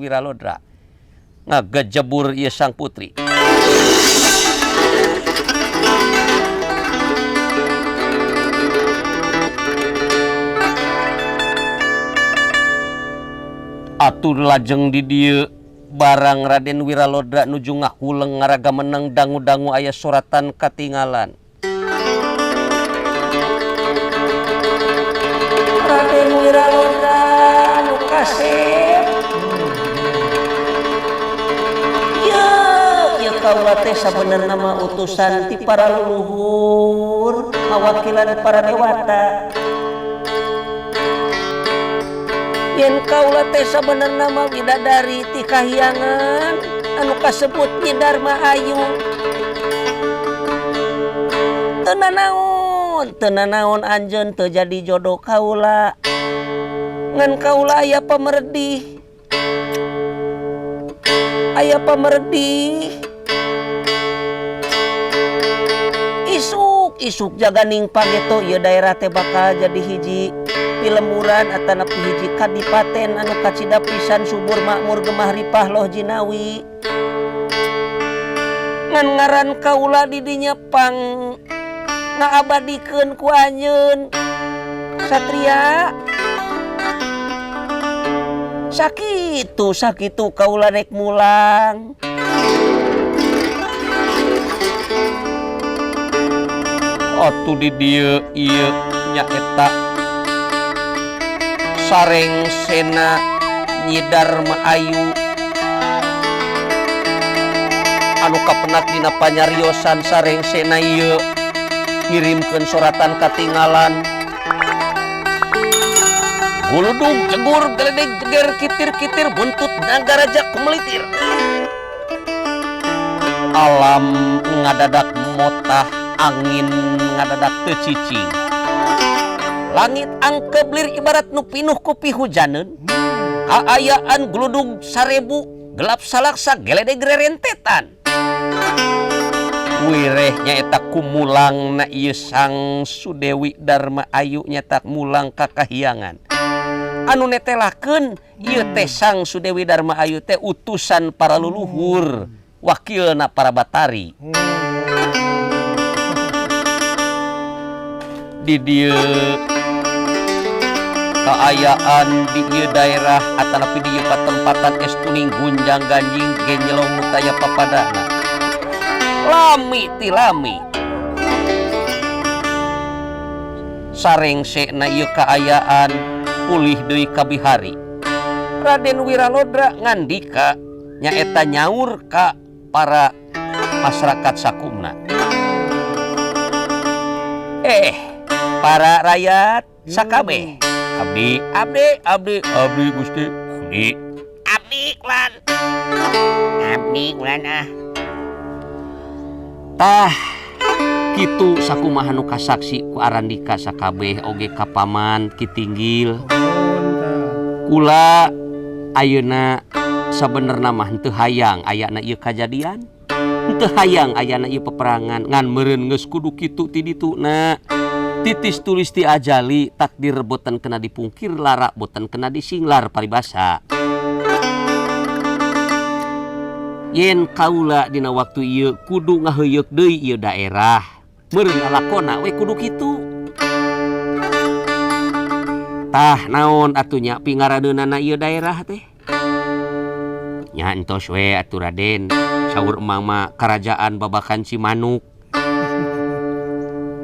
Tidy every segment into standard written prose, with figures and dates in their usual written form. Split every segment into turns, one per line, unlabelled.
Wiralodra ngagejebur ieu sang putri. Atur lajeng di dieu barang Raden Wiralodra nuju ngahuleng ngaraga meneng dangu-dangu aya suratan katingalan. Raden Wiralodra anu kasep. Ieu ieu kaula teh sabenerna mah utusan ti para leluhur, ngawakilan para dewata. Yen kaula teh sabenerna mah widadari ti kahyangan anu kasebut Nyi Darma Ayu. Teu nanaon anjeun teu jadi jodoh kaula. Ngan kaula aya pamerdih. Aya pamerdih. Isuk-isuk jaganing pageto ieu daerah teh bakal jadi hiji pilemburan atanapi hiji kadipaten anu kacida pisan subur makmur gemah ripah loh jinawi. Ngan ngaran kaula di dinya pang ngaabadikeun ku anjeun satria. Sakitu kaula rek mulang. Atuh di dieu ieu nyaeta sareng sena Nyi Darma Ayu anu kapenak dina panyariosan sareng sena ieu ngirimkeun soratan katingalan. Guludug jegur geledeg jeger kitir-kitir buntut nagaraja kumelitir. Alam ngadadak motah, angin ngadadak teu cicing. Langit angkeblir ibarat nu pinuh ku pihujaneun. Kaayaan gludug sarebu gelap salaksa geledeg rerentetan. Wireh nyaeta kumulang na ieu Sang Sudewi Darma Ayu nyata mulang ka kahyangan. Anu netelakeun ieu teh Sang Sudewi Darma Ayu teh utusan para leluhur, wakilna para batari. Di dieu kaayaan di ieu daerah atanapi di ieu patempatan es kuning gunjang ganjing genjelong nu taya papadana. Lami ti lami. Sarengse na ieu kaayaan pulih deui kabihari. Raden Wiralodra ngandika nyaeta nyaur ka para masyarakat sakumna. Para rakyat sakabeh. Abdi, abdi, abdi, abdi Gusti, abdi. Abdi kulan. Abdi kulan ah. Tah kitu sakumaha nu kasaksi ku arandika sakabeh oge ka paman Ki Tinggil. Kula ayeuna sabenerna mah henteu hayang ayana ieu kajadian. Henteu hayang ayana ieu peperangan ngan meureun geus kudu kitu ti dituna. Titis tulis ti ajali takdir boten kena dipungkir lara boten kena disinglar paribasa. Yen kaula dina waktu ieu kudu ngaheuyeuk deui ieu daerah. Meureun lalakona we kudu kitu. Tah naon atuh nya pingaradeunana ieu daerah teh? Nya entos we atuh Raden, saur emang mah kerajaan Babakan Cimanuk.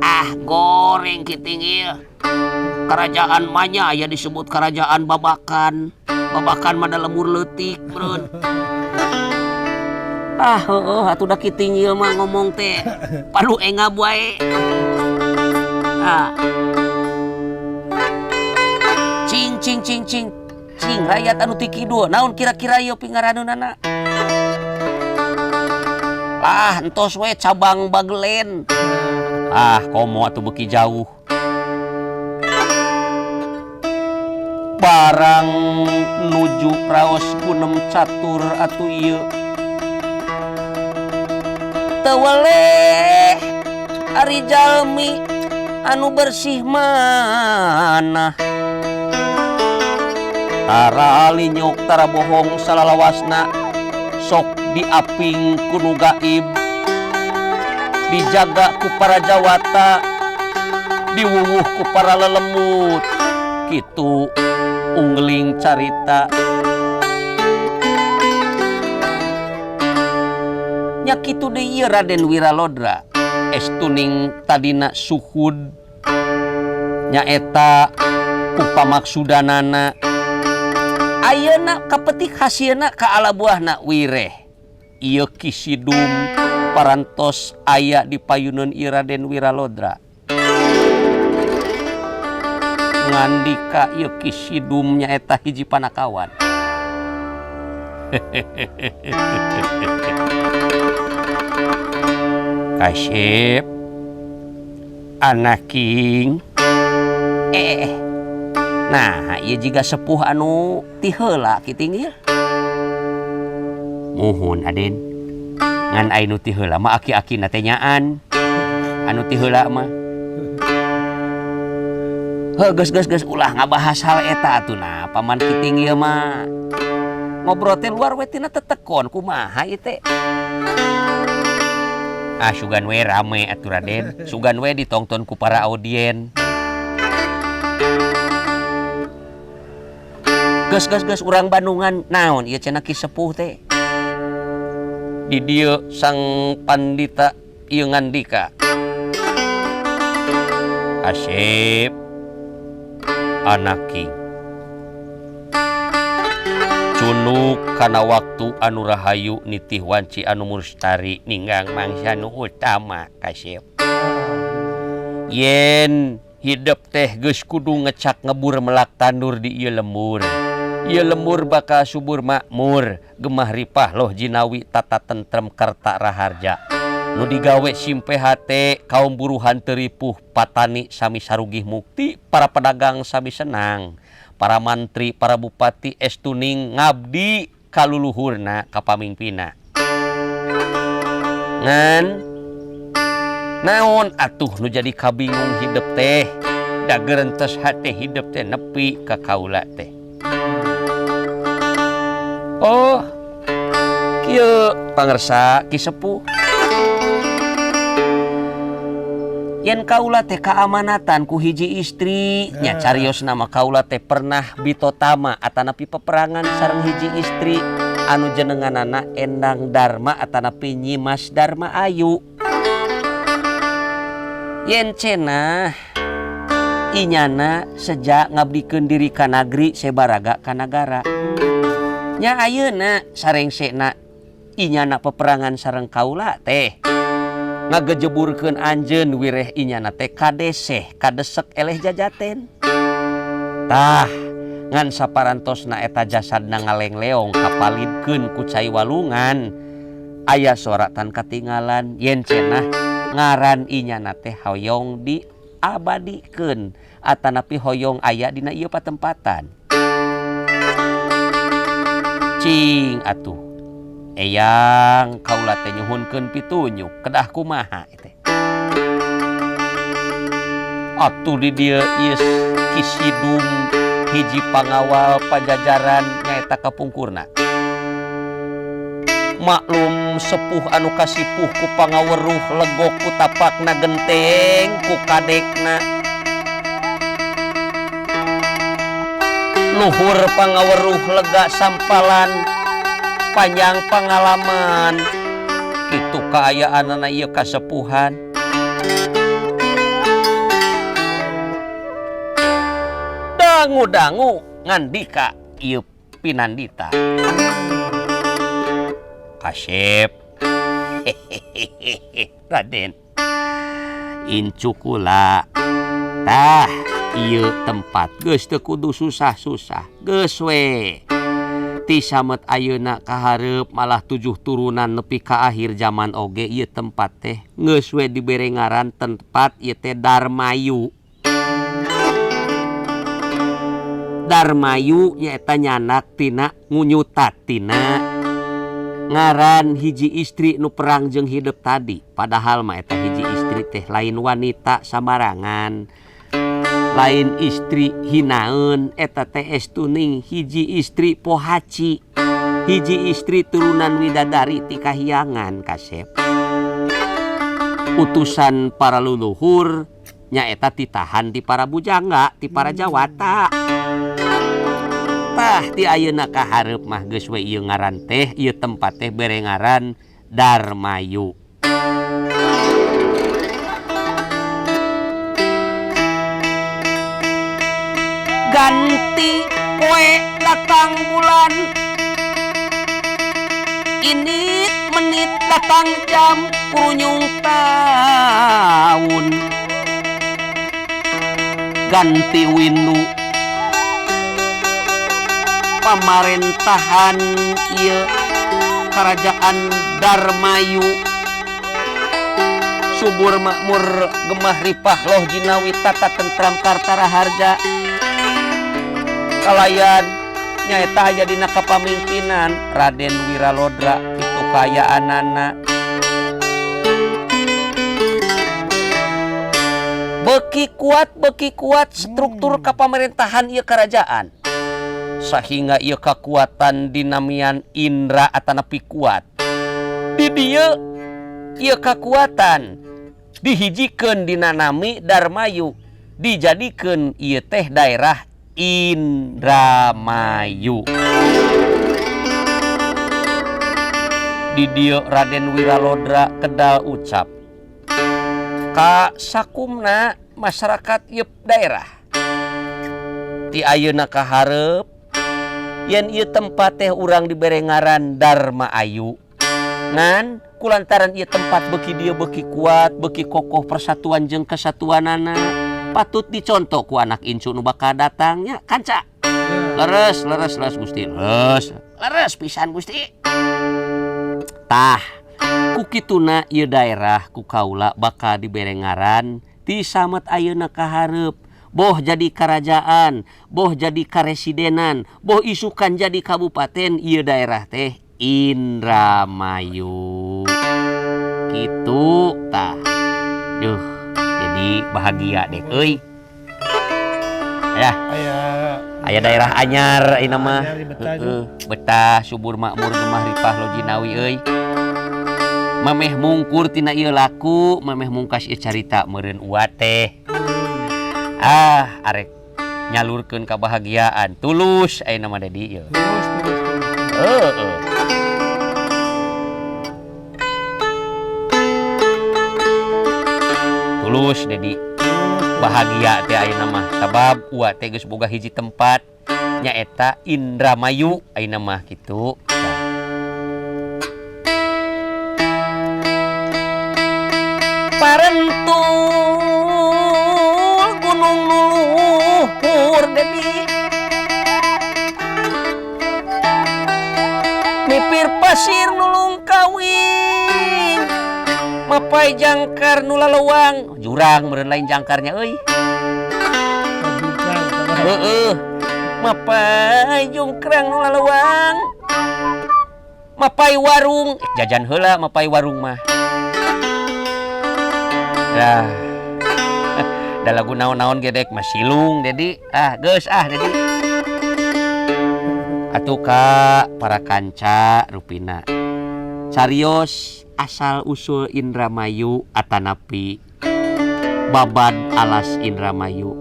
Ah goreng Ki Tinggil. Kerajaan manya aya disebut kerajaan Babakan. Babakan mah da lemur leutik meureun. Ah heueuh atuh da Ki Tinggil mah ngomong teh padu engab wae. Ah. Cing cing cing cing cing rakyat anu ti kidul naon kira-kira ieu pingaraneunana? Ah entos we cabang Bagelen. Ah komo atuh beuki jauh. Barang nuju raos gunem catur atuh ieu. Teu weleh ari jalmi anu bersih manah. Tara linyok tara bohong salalawasna sok diaping ku nu gaib dijaga ku para jawata diwuwuh ku para lelembut kitu unggeling carita nya kitu deui ieu Raden Wiralodra estuning tadina suhud nyaeta ku pamaksudanana ayeuna kapetik hasilna ka ala buahna wireh ieu Ki Sidum parantos aya di payuneun ieu Raden Wiralodra ngandika ieu Ki Sidum nyaeta hiji panakawan. Kasep anaking nah ieu jiga sepuh anu ti heula Ki Tinggil. Muhun Aden ngan aya nu ti heula mah aki-akina teh nyaan anu ti heula mah. Heuh geus geus geus ulah ngabahas hal eta atuh nah paman Ki Tinggil mah ngobrol teh luar we tina tetekon kumaha ieu teh. Ah sugan we rame atuh Raden, sugan we ditongton ku para audien. Geus geus geus urang Bandungan naon ieu cenah Ki Sepuh teh. Di dieu sang pandita ieu ngandika. Asep anaki cunuk kana waktu anu rahayu nitih wanci anu mustari ninggang mangsa nu utama kasep. Yen hidep teh geus kudu ngecak ngebur melak tandur di ieu lembur. Ieu lembur bakal subur makmur, gemah ripah loh jinawi tata tentrem kerta raharja. Nu digawe simpe hate kaum buruhan teu ripuh, patani sami sarugih mukti, para pedagang sami senang, para mantri, para bupati estuning ngabdi kaluluhurna ka pamingpina. Ngan naon atuh nu jadi kabingung hidep teh, da gerentes hate hidep teh nepi ka kaula teh. Oh, kieu pangersa Ki Sepuh. Yen kaula teh kaamanatan ku hiji istri, nya carios nama kaula teh pernah bitotama atanapi peperangan sareng hiji istri anu jenenganana Endang Darma atanapi Nyimas Darma Ayu. Yen cenah inyana sejak ngabdikeun diri ka nagri sebaraga ka nagara. Nya ayeuna sarengsekna inyana peperangan sareng kaula teh ngagejeburkeun anjeun wireh inyana teh kadeseh kadesek eleh jajaten. Tah ngan saparantosna eta jasadna ngalengleong kapalidkeun ku cai walungan aya soratan katinggalan yen cenah ngaran inyana teh hoyong diabadikeun atanapi hoyong aya dina ieu patempatan. Cing atuh eyang kaula teh nyuhunkeun pitunyuk kedah kumaha teh. Atuh di dieu ieu Ki Sidum hiji pangawal pajajaran nyaeta kapungkurna. Maklum sepuh anu kasipuh ku pangaweruh legok ku tapakna genteng ku kadekna. Luhur pangaweruh lega sampalan panjang pangalaman kitu kaayaanana ieu kasepuhan. Dangu-dangu ngandika ieu pinandita. Kasep. Raden incu kula tah ieu tempat geus teu kudu susah-susah geus we ti samet ayeuna ka hareup malah 7 turunan nepi ka akhir zaman oge ieu tempat teh geus we dibere ngaran tempat ieu teh Darmayu. Darmayu nyaeta nyanak tina ngunyutat tina ngaran hiji istri nu perang jeung hidep tadi. Padahal mah eta hiji istri teh lain wanita sambarangan. Lain istri hinaeun eta teh estuning hiji istri pohaci. Hiji istri turunan widadari ti kahiyangan kasep. Utusan para luluhur nyaeta titahan ti para bujangga, ti para jawata. Tah ti ayeuna ka hareup mah geus we ieu ngaran teh, ieu tempat teh bere ngaran Darmayu. Ganti poe datang bulan, init menit datang jam, kurunyung tahun. Ganti windu pamarentahan ieu kerajaan Darmayu. Subur makmur gemah ripah loh jinawi tata tentram kartara harja. Kalayan nyaeta aya dina kapamimpinan Raden Wiralodra kitu kaayaanana. Beuki kuat struktur kapamarentahan ieu kerajaan. Sahingga ieu kakuatan dinamian Indra atanapi kuat. Di dieu ieu kakuatan dihijikeun dina nami Darmayu, dijadikeun ieu teh daerah Indramayu. Di dieu Raden Wiralodra kedal ucap ka sakumna masyarakat ieu daerah. Ti ayeuna ka hareup yen ieu tempat teh urang dibere ngaran Dharma Ayu. Ngan kulantaran ieu tempat beuki dieu beuki kuat, beuki kokoh persatuan jeung kesatuanana, patut dicontoh ku anak incu nu bakal datangnya kanca. Leres leres leres Gusti, leres leres pisan Gusti. Tah ku kituna ieu daerah ku kaula bakal dibere ngaran ti samet ayeuna ka hareup. Boh jadi kerajaan, boh jadi karesidenan, boh isukan jadi kabupaten ieu daerah teh Indramayu. Kitu tah. Duh, jadi bahagia deh euy. Ya. Aya daerah anyar ayeuna mah. Heeh, betah subur makmur gemah ripah lojinawi euy. Mameh mungkur tina ieu laku, mameh mungkas ieu carita meureun uat teh. Ah, arek nyalurkeun kabahagiaan tulus ayeuna mah Dedi ieu.
Tulus, tulus, tulus.
Heeh. Tulus Dedi. Bahagia teh ayeuna mah sabab uat teh geus boga hiji tempat nyaeta Indramayu ayeuna mah kitu. Parentul gunung nuluhur Dedi, mipir pasir nulung kawin, mapai jangkar nu lalewang, jurang meureun lain jangkarnya euy. Heeh, mapai jungkrang nu lalewang, mapai warung, jajan heula mapai warung mah. Dah, da lagu naon-naon gedek mah silung Dedi. Ah, geus ah Dedi. Atuh ka para kanca rupina. Carios asal usul Indramayu atanapi babad alas Indramayu.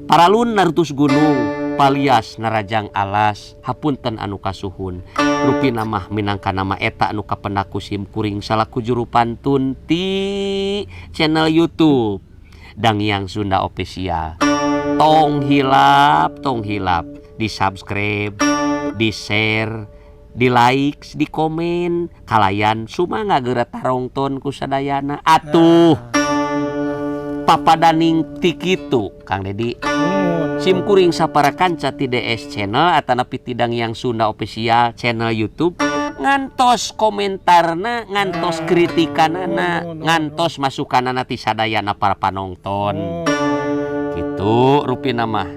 Paralun narutus gunung, palias narajang alas, hapunten anu kasuhun. Rupina mah minangka nama eta anu kapendaku sim kuring salaku juru pantun ti channel YouTube Dangyang Sunda Official. Tong hilap di subscribe, di share, di like, di komen, kalayan sumangga geura tarongton ku sadayana. Atuh papadaning ti kitu Kang Dedi. Sim kuring sapara kanca ti DS Channel atanapi ti Dangyang Sunda Official channel YouTube ngantos komentarna, ngantos kritikanana, ngantos masukanana ti sadayana para panonton. Kitu rupina mah.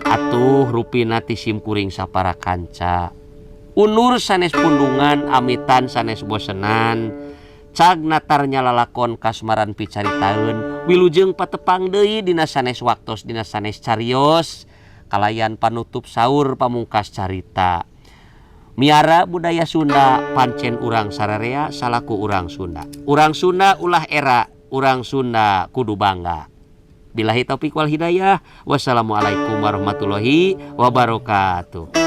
Atuh rupina ti sim kuring sapara kanca. Unur sanes pundungan, amitan sanes bosenan, cag natarnya lalakon kasmaran picaritaeun, Wilujeng patepang deui dina sanes waktos, dina sanes carios, kalayan panutup saur pamungkas carita. Miara budaya Sunda pancen urang sararea salaku urang Sunda. Urang Sunda ulah era, urang Sunda kudu bangga. Billahi taufik wal hidayah. Wassalamualaikum warahmatullahi wabarakatuh.